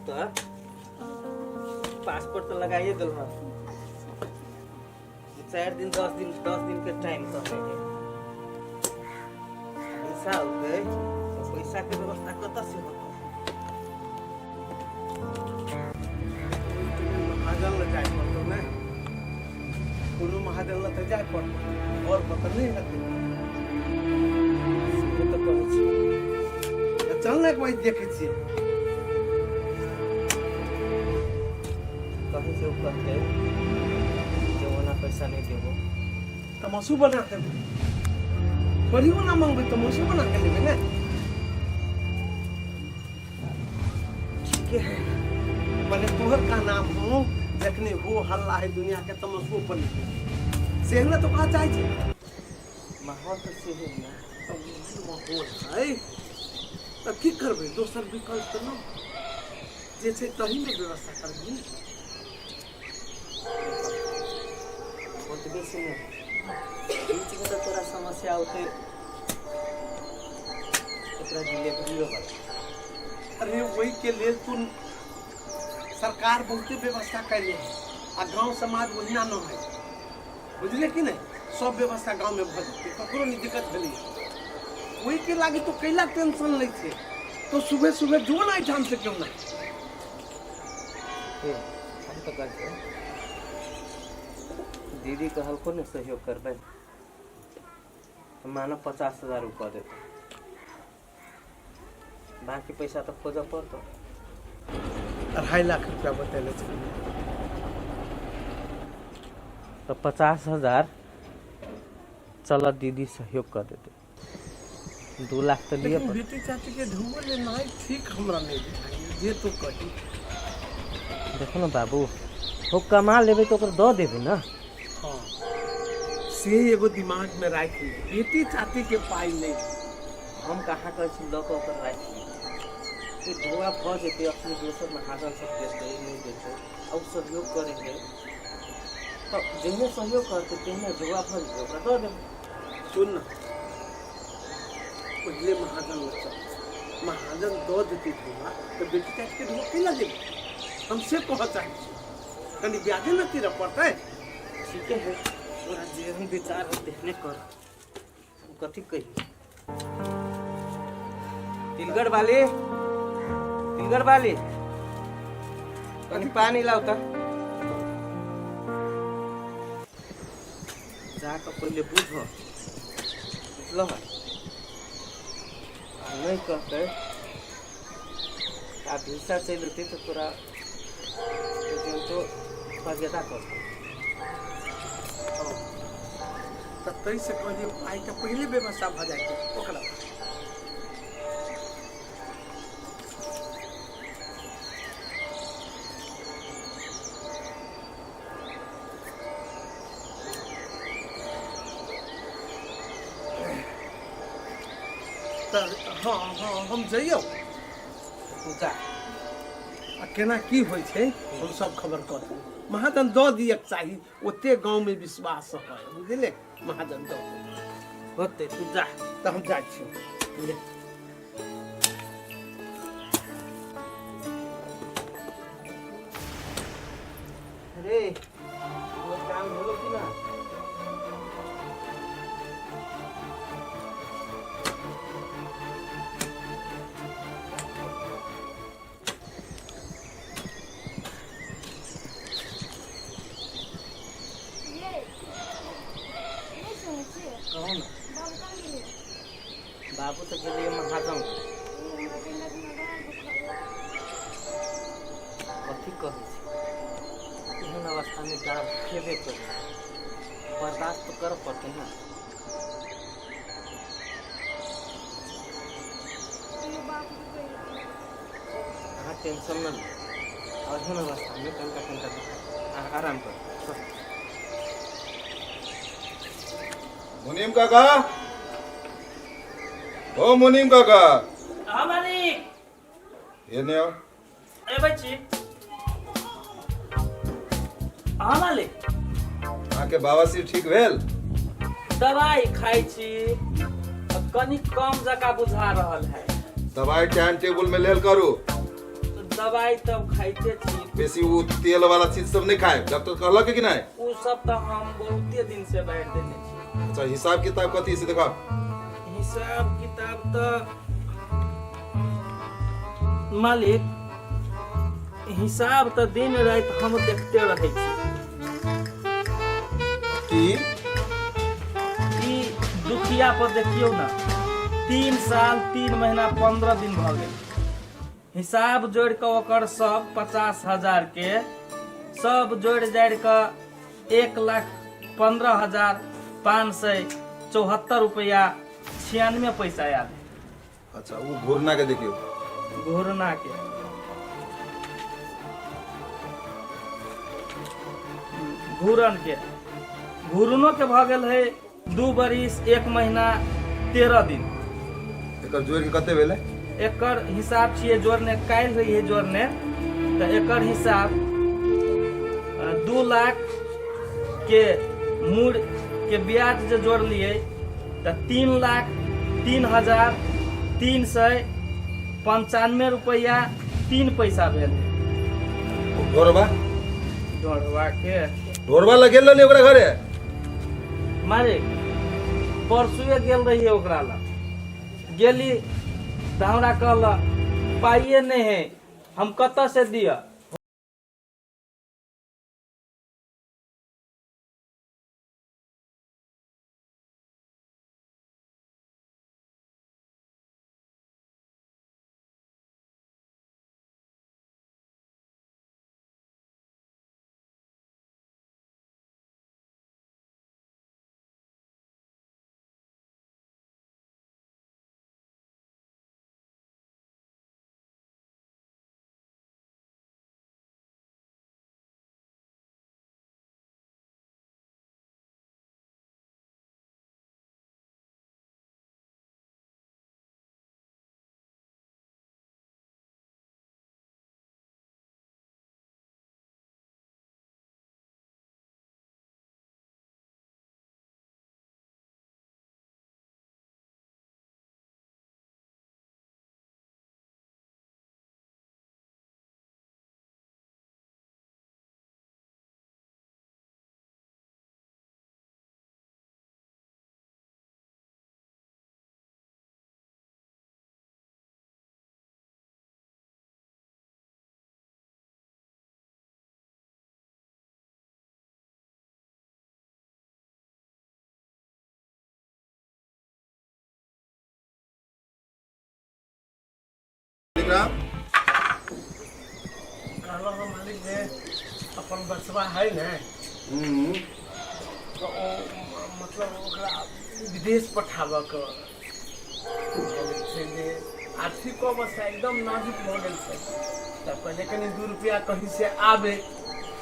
तऽ पासपोर्ट तऽ लगाइए देलहक। 4 दिन, 10 दिन, 10 दिन के टाइम कहने है। पैसा औतै तऽ पैसा के व्यवस्था कतऽ से होतै? महाजन लग जाय पड़तौ ने। कोनो महाजन लग तऽ जाय पड़तौ, घर पर तऽ नहि हेतै। से तऽ कहै छी। तऽ चल ने, एक बार देखै छियै। कहीं से ओ कहतै जे ओना पैसा नहि देबो। तमाशू बना देबै थोड़ी। ओना मंगबै, तमाशू बना के लेबै ने। ठीके है। मने तोहर का नाम हो, जखने हो हल्ला है दुनिया के, तमाशो पर नहीं से ने तो कहा चाहे छी। माहौल तऽ से है ने। तऽ ओहन माहौल है तऽ की करबै? दोसर विकल्प तऽ नहि जे छै, तही ने व्यवस्था करबही। ओतबे से नहि, बीचमे तऽ तोरा समस्या औतै एकरा डिलीवरीयो वाला। अरे, ओहि के लेल तू सरकार बहुते व्यवस्था कैले है आ गांव समाज ओहिना न है, बुझले कि नहीं? सब व्यवस्था गांव में भऽ जेतै, ककरो नहीं दिक्कत भेलै। ओहि के लागी तो कैला टेंशन लै छै? तो सुबह सुबह जो ना एहिठाम से क्यों ना। हे, हम तऽ कहै छियै, दीदी कहलको ने सहयोग करबै, तऽ मानऽ 50,000 उ कऽ देतै, बाकी पैसा तऽ खोजऽ पड़तौ। 2.5 लाख रुपया बतेले छलियै। तऽ 50,000 चलऽ, दीदी सहयोग कऽ देतै, 2 लाख तऽ लिअ। लेकिन बेटी चाची के ढूंढ लेनाइ ठीक हमरा नहि बुझाइए, जे तू कही। देखो ने बाबू, हो कमा लेबै तऽ ओकर दऽ देबै ने। हाँ, से एगो दिमाग में राखि ले, बेटी चाची के पाइ नहि। हम कहाँ कहै छी लऽ कऽ ओकर राखि ली। ई ढोआ भऽ जेतै, अपने दोसर महाजन सब देतै नहि देतै आ ओ सहयोग करेंगे तऽ जेहने सहयोग करतै तेहने ढोआ भऽ जेतै, ओकरा दऽ देबै। सुन न, पहिले महाजन लग चल। महाजन दऽ देतै ढोआ तऽ बेटी चाची के ढोआ कैला देबै? हम से कहऽ चाहै छी, कनि ब्याजे ने तीरऽ पड़तै। ठीके है, तोरा जेहन विचार हो तेहने कर। हम कथी कही? तिलगढ़ वाली, तिलगढ़ वाली, कनि पानी लाउ तऽ। जाकऽ पहिले बुझ, बुझलह? आ नहि कहतै आ भिसा चलि जेतै तऽ तोरा एजेंटो फजेदा करतौ। हँ, तऽ ताहिसँ कहलियै पाइके पहिले व्यवस्था भऽ जाइ छै ओकरा। तऽ हँ हँ, हम जइयौ। तू जा। आ केना की होइ छै, हम सब खबर कऽ देबै। महाजन दऽ दियक चाही, ओते गाँवमे विश्वास है, बुझले? महाजन दऽ देबै। होतै, तू जा। तऽ हम जाइ छी। ले। अरे, तोहर काम भेलो कि ना? ये नहि सुनै छियै? कहू ने। बाबू कहाँ गेलै? बाबू तऽ गेलियै महाजन। ई हमरा जिंदगी में बड़ा दुख होइए। कथी कहै छी? एहन अवस्थामे डाँट खेबे करी, बर्दाश्त तऽ करऽ पड़तै ने। तैयो बाप के कहि। अहाँ टेंशन न लू। एहन अवस्थामे कनिका कनिका दुखाय, अहाँ आराम करू। मुनीम काका, ओ मुनीम काका। हाँ मालिक। एने आउ। एबै छी, हाँ मालिक। अहाँके बवासीर ठीक भेल? दवाई खाइ छी, आ कनि कम जकाँ बुझा रहल है। दवाई टाइम टेबुल में लेल करू। तऽ दवाई तब खाइते छी। बेसी ओ तेल वाला चीज सब नहि खाए, डॉक्टर कहलक कि नहि? ओ सब तऽ हम बहुते दिन से बाहर देने छी। अच्छा, हिसाब किताब कथी से देखा। हिसाब किताब तऽ मालिक, हिसाब तऽ दिन राति हम देखते रहै छी। की? ई दुखिया पर देखियौ ने, 3 साल 3 महीना 15 दिन भऽ गेल। हिसाब जोड़ि कऽ ओकर सब 50,000 के सब जोड़ि जाड़ि कऽ 1,15,574 रुपया 96 पैसा आयल। अच्छा, वो घूरना के देखियो। घूरना के घूरन के घूरनो के भऽ गेल है 2 बरिस 1 महीना 13 दिन। एकर जोड़ के कते भेलै? एकर हिसाब छियै जोड़ने, काल्हि रहियै जोड़ने, तऽ एकर हिसाब 2 लाख के मूर के ब्याज जे जोड़लियै तऽ 3,03,395 रुपैआ 3 पैसा भेल। ढोरबा? ढोरबा के ढोरबा लग गेल रहली ओकरा घरे? मारे परसुए गेल रहियै ओकरा लग, गेली तऽ हमरा कहलक पाइए नहि है, हम कतऽ से दिअ? विक्रम कहलहुँ हम मालिक जे अपन बचवा है ने, तऽ ओ मतलब ओकरा विदेश पठाबऽके छै जे आर्थिक अवस्था एकदम नाजुक भऽ गेल छै, तऽ पहिले कनि 2 रुपया कहीं से आबे,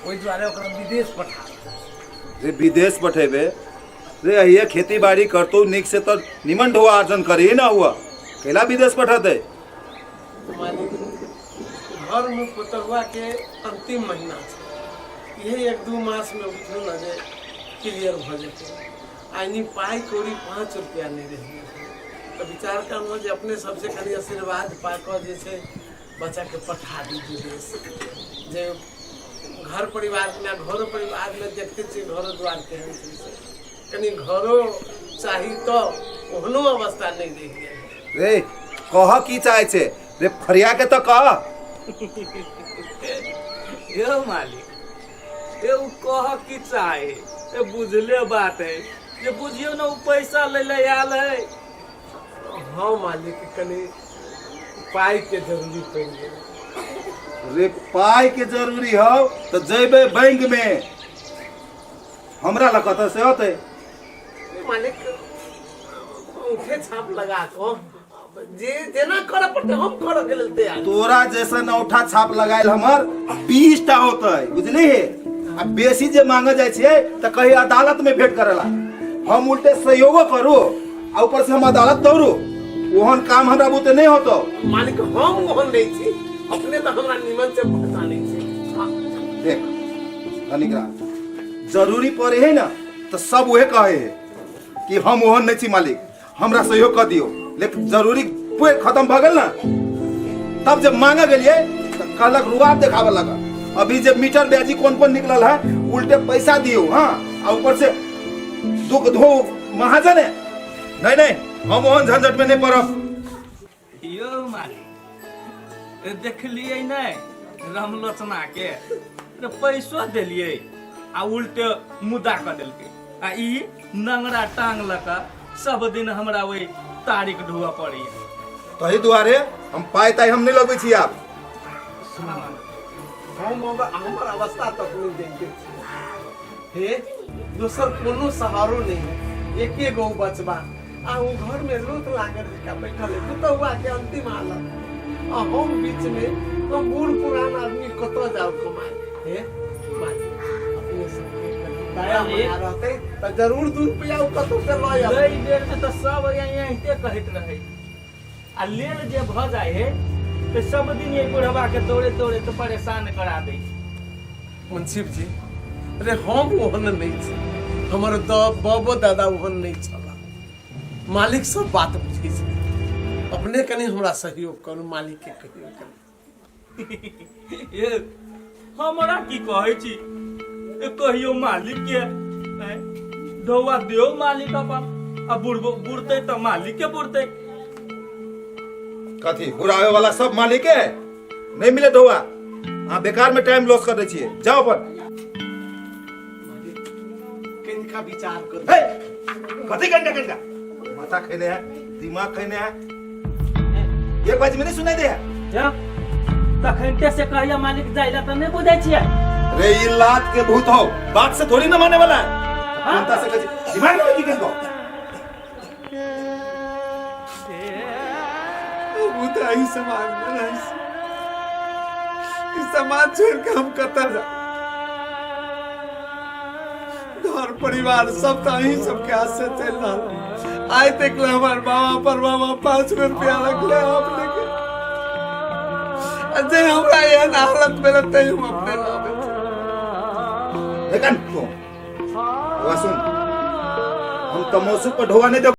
ओहि दुआरे ओकरा विदेश पठाबे। रे विदेश पठेबे रे, अहिए खेती बाड़ी करतो नीक से तऽ निमन ढोआ अर्जन करी ना हुआ, कैला विदेश पठते? मालिक, घरमे पुतहुआ के अंतिम महीना छै, इहे 1-2 मास में बुझू ने जे क्लियर भऽ जेतै। आइनी पाइ कौड़ी 5 रुपया नहि रहि गेल, तऽ विचार करलहुँ जे अपने सबसे कनि आशीर्वाद पा कऽ जे छै बच्चाके पठा दी विदेश, जे घर परिवारमे, घरो परिवारमे देखते छियै घरो द्वार केहन छै, से कनि घरो चाही, तऽ ओहनो अवस्था नहि रहि गेल। रे कह की चाहे छे रे, फरिया के तो कह। यौ मालिक, ए उ कह की चाहे, ए बुझले बात है जे बुझियौ ने, उ पैसा लै ले आयल है। हाँ मालिक, कनि पाइ के जरूरी पड़ि गेल। रे पाई के जरूरी हो तो जेबे बैंक में, हमरा लग कतऽ से होते? मालिक, औंठे छाप लगा कऽ जे जेना करऽ पड़तै हम करऽ के लेल तैयार। तोरा जैसन औंठा छाप लगायल हमर 20 टा होतै, बुझली? आ बेसी जे मांगे जाइ छियै तऽ कही अदालत में भेंट करेला, हम उल्टे सहयोगो करू आ ऊपर से हम अदालत दौड़ू, ओहन काम हमरा बुते नहीं होतो। मालिक, हम ओहन नहीं छी, अपने तऽ हमरा निमन से पहचानै छी। हाँ। देख धनिकरा, जरूरी पड़े है ना तो सब उहे कहे है कि हम ओहन नहीं छी मालिक, हमरा सहयोग कर दियो, लेकिन जरूरी पूरे खत्म भऽ गेल ना, तब जब मांगे गेलिए तऽ कहलक रुआब देखाबे लगल। अभी जे मीटर ब्याजी कोन कोन निकलल है, उल्टे पैसा दियो। हाँ, आ ऊपर से दुख धो महाजन है। नहीं नहीं, हम ओहन झंझट में नहीं पड़ब। यौ मालिक, देखलियै नहि रामलोचना के? रे पैसो देलियै आ उल्टे मुदा कऽ देलकै, आ ई नंगरा टांग लऽ कऽ सब दिन हमरा ओहि तारीख ढुअ पड़ैया। तही दुआरे हम पाइ ताइ हम नहीं लगबै छी आब। हम हमर अवस्था तक नहीं देखते छी हे, दोसर कोनो सहारो नहीं है, एके गो बचबा आ उ घर में लोथ लागल जका बैठल है, पुतहुआ के अंतिम हालत, आ हम बीच में, हम बूढ़ पुरान आदमी कतऽ जाउ कमाए? हे मालिक, अपने सबके कनि दया माया रहतै तऽ जरूर 2 रुपया उ कतौ से लऽ आबै। एहि बेर में तऽ सब एनाहिते कहैत रहै, आ लेल जे भऽ जाइ है तऽ सब दिन एहि बुढ़वा के दौड़े दौड़े तऽ परेशान करा दै। मुंशिफ जी, अरे हम ओहन नहीं छी, हमर बाबो दादा ओहन नहीं छला। मालिक सब बात बुझै छै, अपने कनि हमरा सहयोग करू, मालिक के कहियो कनि। ए, हमरा की कहै छी? ए, कहियो मालिक के ऐं, ढौआ दियौ मालिक अपन, आ बुढ़बो बुढ़तै तऽ मालिक के बुढ़तै। कथी बुढ़ावे वाला सब मालिक है? नहीं मिले ढौआ, अहाँ बेकार में टाइम लॉस कर दै छियै, जाओ अपन। मालिक, कनिका विचार करू। हे, कथी घंटा घंटा माथा खेने है, दिमाग खेने है? एक बाज में नहीं सुनाई दे है? जब तखनते से कहिया मालिक जाइला तऽ नहि बुझै छियै। रे ये लात के भूत हो, बात से थोड़ी ना मानने वाला है। हाँ? जनता से कहे, दिमाग नहीं की किसको? भूत आई समाज में रही छी। ई समाज छोड़ के हम कतऽ जाउ? घर परिवार सब तऽ अहीं सबके हाथ से चलि रहल है। आइ तक ले हमार बाबा पर बाबा 5 गो रुपया रखले अपने के, आ जे हमरा एहन हालत भेल तै हम अपने रहबै। लेकिन तू, हुआ सुन, हम तमोसु पर ढोआ नहीं दे।